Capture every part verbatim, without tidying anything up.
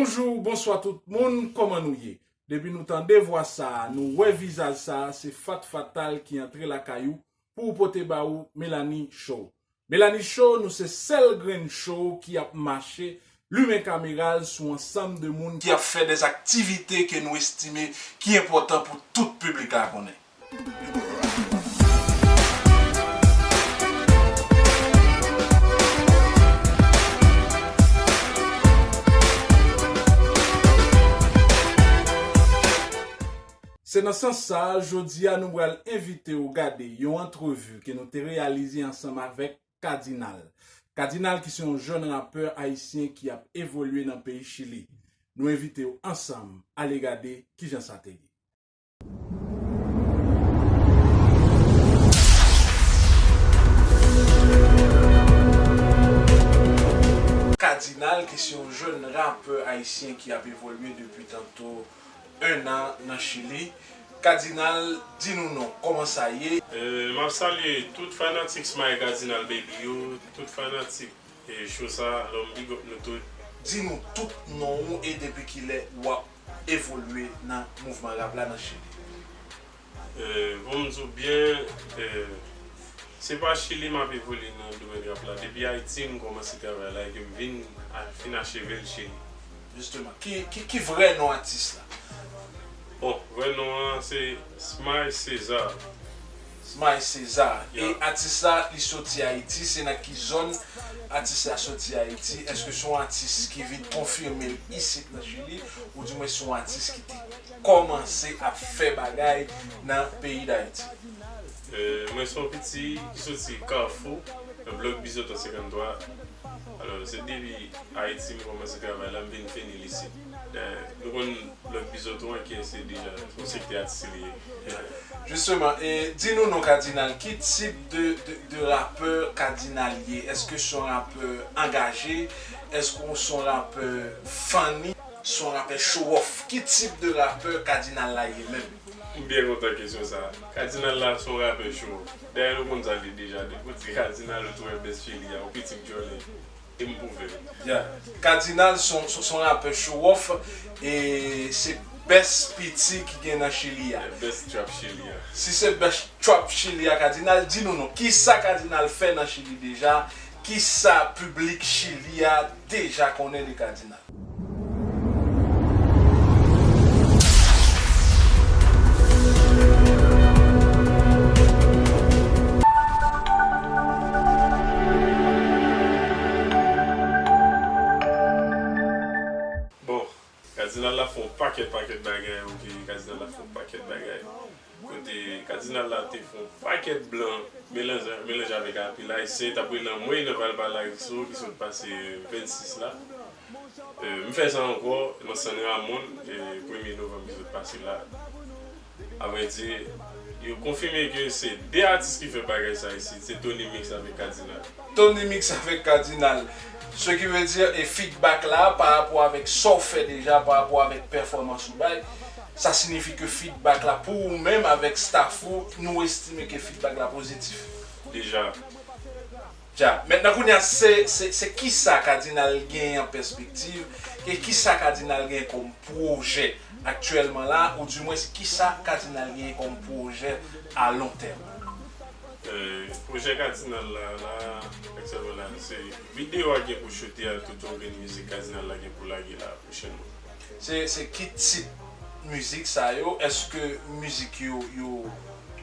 Bonjou, bonswa tout moun, kòman nou ye? Depi nou tande vwa sa a, nou wè vizaj sa a, se Fat Fatal ki antre lakay ou pou pote ba ou Melanie Show. Melanie Show, nou se sèl grenn show ki ap mache, limen kamera l sou ansanm de moun ki ap fè de aktivite ke nou estime ki enpòtan pou tout piblik la konnen. Se nan sans sa a, jodi a nou pral envite w gade yon antrevi ke nou te reyalize ansanm avèk Kadinal. Kadinal ki se yon jèn rapè ayisyen ki ap evolye nan peyi Chili. Nou envite w ansanm ale gade kijan sa te ye. Kadinal ki se yon jèn rapè ayisyen ki ap evolye depi tanto en an nan Chili. Kadinal, di nou non, kòman sa ye? Euh, m ap salye tout fanatik Smile Kadinal Baby yo, tout fanatik, eh, show sa, alò m big up nou tout. Di nou tout non ou e depi kilè w ap evolye nan mouvman rap la nan Chili. Euh, bon, m di w byen, euh, se pa Chili m ap evolye nan domèn rap la. Depi Ayiti m kòmanse travay la e ke m vin a, fin acheve l Chili. Jisteman, ki, ki, ki vrè non atis la? Bon, vrè non an se Smile Cesar. Smile Cesar. E atis la, li soti Ayiti, se nan ki zòn atis la soti Ayiti? Èske se yon atis ki vin konfime l isit nan Chili, oudimwen se yon atis ki te kòmanse ap fè bagay nan peyi Dayiti? Euh, mwen se yon piti ki soti Kafou, nan blòk Bizoton senkanntwa. Alò, se depi Ayiti m kòmanse travay la, m vin fini l isit. Dayè, nou konn blòk Bizoton an ki se deja yon sektè atis li ye. Jisteman, e di nou non Kadinal, ki tip de, de, de rapè Kadinal ye? Èske se yon rapè angaje? Èske w se yon rapè funny? Se yon rapè show off? Ki tip de rapè Kadinal la ye menm? M byen kontan kesyon sa a. Kadinal la se yon rapè show off. Dayè nou konn sa l ye deja. Depi w di Kadinal, ou tou wè bèst Chili a, yon piti djòlè. E m pwouve l. Yeah. Kadinal se yon, se yon, se yon rapè show off e se bèst piti ki gen nan Chili a. Yeah, bèst trap Chili a. Si se bèst trap Chili a, Kadinal, di nou non. Kisa Kadinal fè nan Chili deja? Kisa piblik Chili a deja konnen de Kadinal? Bon, Kadinal la fè yon pakèt, pakèt bagay, ok, Kadinal la fè yon pakèt bagay. Kote Kadinal la te fè yon pakèt blan, melanje, melanje avèk anpil Ayisyen, t ap rele anmwey nan Valparaíso ki sot pase vennsis la. Euh, m fè sa ankò nan San Ramon, euh, premye novanm ki sot pase la. Avrèdi, yo konfime ke se de atis ki fè bagay sa isit, se Tony Mix avèk Kadinal. Tony Mix avèk Kadinal. Ce qui veut dire, e feedback la, pa rapò avèk sa w fè deja, pa rapò avèk pèfòmans ou bay, sa siyifi ke feedback la, pou ou menm avèk staff ou, nou estime ke feedback la pozitif. Deja. Dja. Mentnan, kounye a, se, se, se kisa Kadinal genyen an pèspektiv, e kisa Kadinal genyen kòm pwojè aktyèlman la, oudimwen, kisa Kadinal genyen kòm pwojè a lon tèm? Euh, pwojè Kadinal la, la, aktyèlman la, se videyo a gen pou choute a, tout yon grenn mizik Kadinal la gen pou lage la, pwochènman. Se, se ki tip mizik sa yo? Èske mizik yo, yo,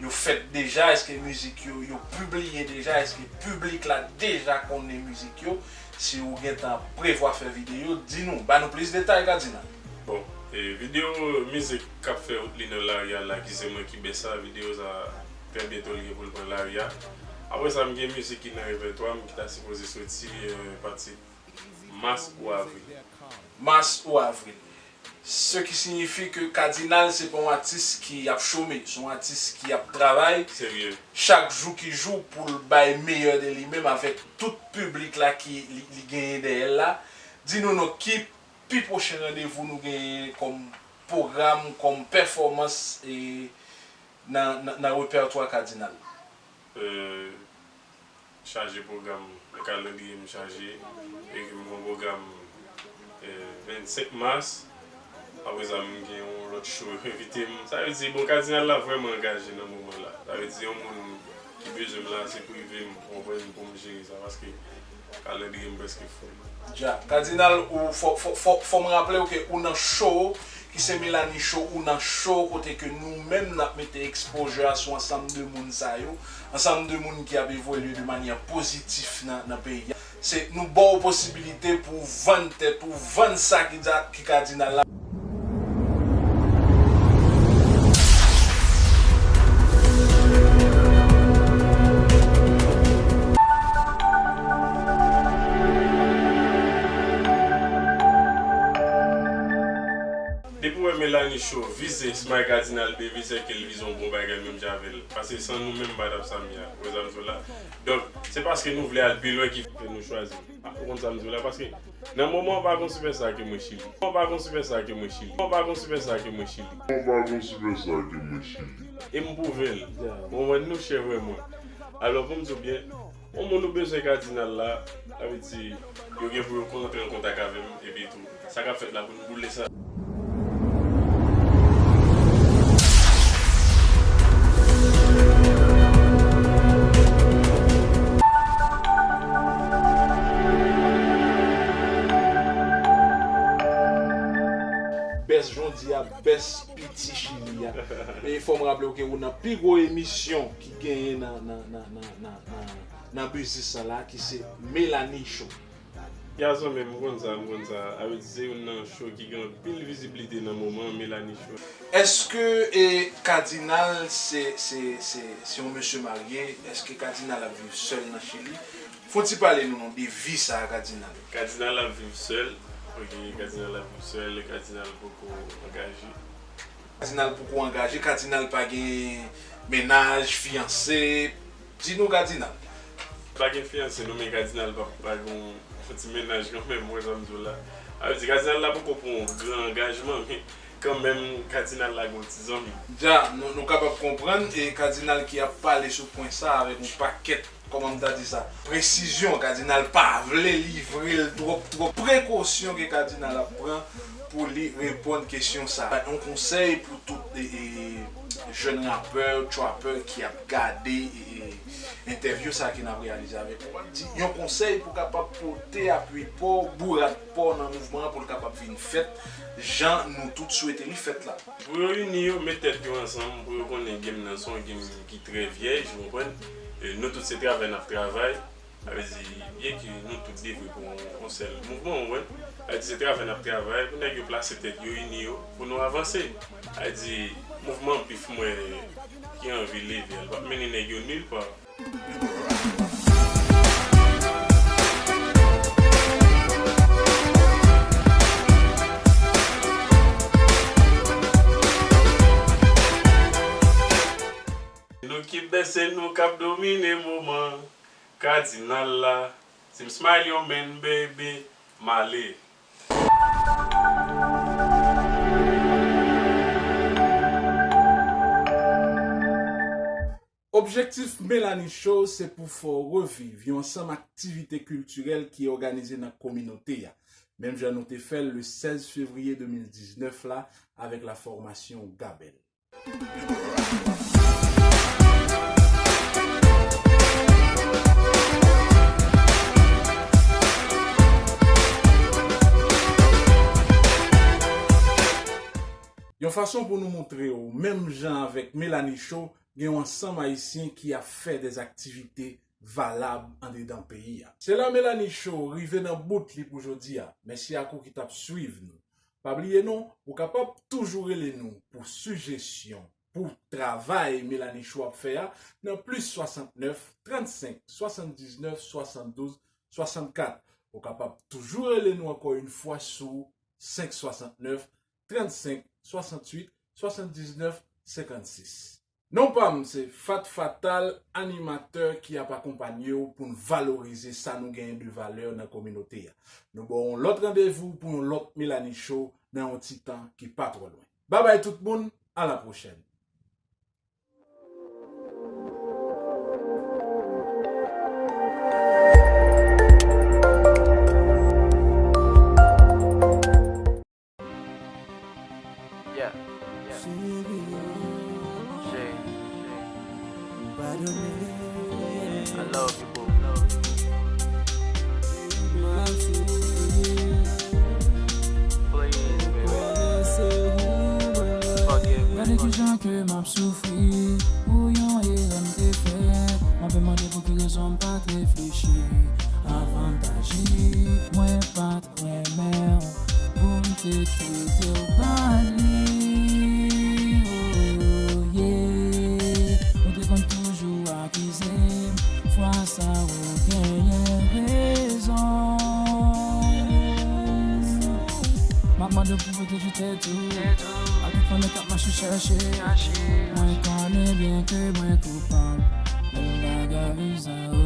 yo fèt deja? Èske mizik yo, yo pibliye deja? Èske piblik la deja konnen mizik yo? Si ou gentan prevwa fè videyo, di nou, ba nou plis detay, Kadinal. Bon, e videyo mizik k ap fè wout li nan lari a la, ki se mwen ki bè sa, videyo sa, trè byento li gen pou l pran lari a. Apre sa, m gen mizik ki nan repètwa m, ki ta sipoze soti, euh, pati mas ou avril. Mas ou avril. Ce qui signifie que Kadinal se pa yon atis ki ap chome, se yon atis ki ap travay. Serye. Chak jou ki jou pou l bay meyè de li menm avèk tout piblik la ki li, li genyen dèyè l la. Di nou non, ki pi pwochen randevou nou genyen kòm pwogram, kòm pèfòmans e nan, nan, nan repètwa Kadinal? Euh, chaje pwogram, nan kalandriye m chaje, e ke m gen yon pwogram, euh, Vennsenk mas, apre sa, m gen yon lòt show yo envite m. Sa vle di, bon, Kadinal la vrèman angaje nan moman la. Sa vle di, yon moun ki bezwen m la, se prive m, ou konprann, pou m jere sa, paske kalandriye m prèske fou. Dja, Kadinal, ou, fò, fò, fò, fò m raple w ke ou nan show, ki se Melanie Show, ou nan show kote ke nou menm n ap mete exposure a sou ansanm de moun sa yo, ansanm de moun ki ap evolye de manyè pozitif nan, nan peyi a. Se nou ba w posibilite pou w vann tèt ou, vann sa ki, ki Kadinal la. Depi w wè Melanie Show vize Smile Kadinal, baby, se ke l vize yon bon bagay menm jan avè l. Paske san nou menm, m pa t ap sa m ye a. Ou wè sa m di w la? Donk, se paske nou vle al pi lwen ki fè nou chwazi. Ah, ou konn sa m di w la? Paske nan moman an, pa gon sipèsta ke mwen Chili. Pa gon sipèsta ke mwen Chili. Pa gon sipèsta ke mwen Chili. Pa gon sipèsta ke mwen Chili. E m pwouve l. Ou konprann, nou chè vrèman. Alò, pou m di w byen, yon moun ou bezwen Kadinal la, sa vle di, yo gen pou yo antre an kontak avè m, epi tou, sa k ap fèt la pou n boule sa. Best Jondi a, best piti Chili a. E fò m raple w ke ou nan pi gwo emisyon ki genyen nan, nan, nan, nan, nan, nan, nan biznis sa la, ki se Melanie Show. Ya zanmi m, m konn sa, m konn sa. Sa vle di se youn nan show ki gen anpil vizibilite nan moman an, Melanie Show. Èske, e, Kadinal se, se, se, se yon mesye marye? Èske Kadinal ap viv sèl nan Chili? Fè yon ti pale nou non de vi sa a, Kadinal. Kadinal ap viv sèl. Ok, Kadinal ap viv sèl, Kadinal poko angaje. Kadinal poko angaje, Kadinal pa gen mennaj, fiyanse. Di nou, Kadinal. Pa gen fiyanse non, men Kadinal pa, pa gen yon ti mennaj kanmenm, ou wè sa m di w la. Sa vle di Kadinal la poko pran yon gran angajman, men kanmenm Kadinal la gen yon ti zanmi. Dja, nou, nou kapab konprann, e Kadinal ki ap pale sou pwen sa avèk yon pakèt, kòman m ta di sa, presizyon. Kadinal pa vle livre l twòp, twòp prekosyon ke Kadinal ap pran pou li reponn kesyon sa. Yon konsèy pou tout, e, e, jèn rapè, trapper ki ap gade, e, e, entèvyou sa ke n ap reyalize avèk ou. Di yon konsèy pou kapab pote apui pa w, bourad pa w nan mouvman an pou l kapab vin fèt jan nou tout swete li fèt la. Pou yo ini yo, met tèt yo ansanm, pou yo konnen game nan se yon game ki trè vyèj, ou konprann? E nou tout se travay n ap travay. Sa vle di, byen ke nou tout devwe pou yon, yon sèl mouvman, ou konprann? Sa vle di, se travay n ap travay, pou nèg yo plase tèt yo, ini yo, pou nou avanse. Sa vle di, mouvman Beef, m wè, ki anvi leve a, l p ap mennen nèg yo nil pa. Nou ki bèse, nou k ap domine moman. Kadinal la, Team Smile yo, man, baby, m ale. Objektif Melanie Show se pou fè w reviv yon ansanm aktivite kiltirèl ki òganize nan kominote a, menm jan nou te fè l le sèz fevriye de mil diznèf la avèk la fòmasyon Gabèl. Yon fason pou nou montre w, menm jan avèk Melanie Show, gen yon ansanm Ayisyen ki ap fè dèzaktivite valab andedan peyi a. Se la Melanie Show rive nan bout li pou jodi a. Mèsi ak ou ki t ap swiv nou. Pa bliye non, ou kapab toujou rele nou pou sijesyon, pou travay Melanie Show ap fè a, nan plis swasantnèf, trannsenk, swasanndiznèf, swasanndouz, swasannkat. Ou kapab toujou rele nou ankò yon fwa sou senk swasantnèf, trannsenk, swasannwit, swasanndiznèf, senkannsis. Non pa m se Fat Fatal, animatè ki ap akonpanye w pou n valorize sa nou genyen de valè nan kominote a. Nou ba w yon lòt randevou pou yon lòt Melanie Show nan yon ti tan ki pa twò lwen. Babay tout moun, a la pwochèn. Yeah. Shay. I love you, boo. Please, baby. Forgive me. Gade kijan ke m ap soufri pou yon erè m te fè. M ap mande pou ki rezon m pa t reflechi avan m t aji. Mwen pa t renmen w pou m te trete w bali. Oh, yeah. Ou te konn toujou akize m. Fwa sa ou genyen rezon. M ap mande w pou pwoteje tèt ou. A tout fanm k ap mache chèche. Mwen konnen byen ke mwen koupab. Men bagay bizarre.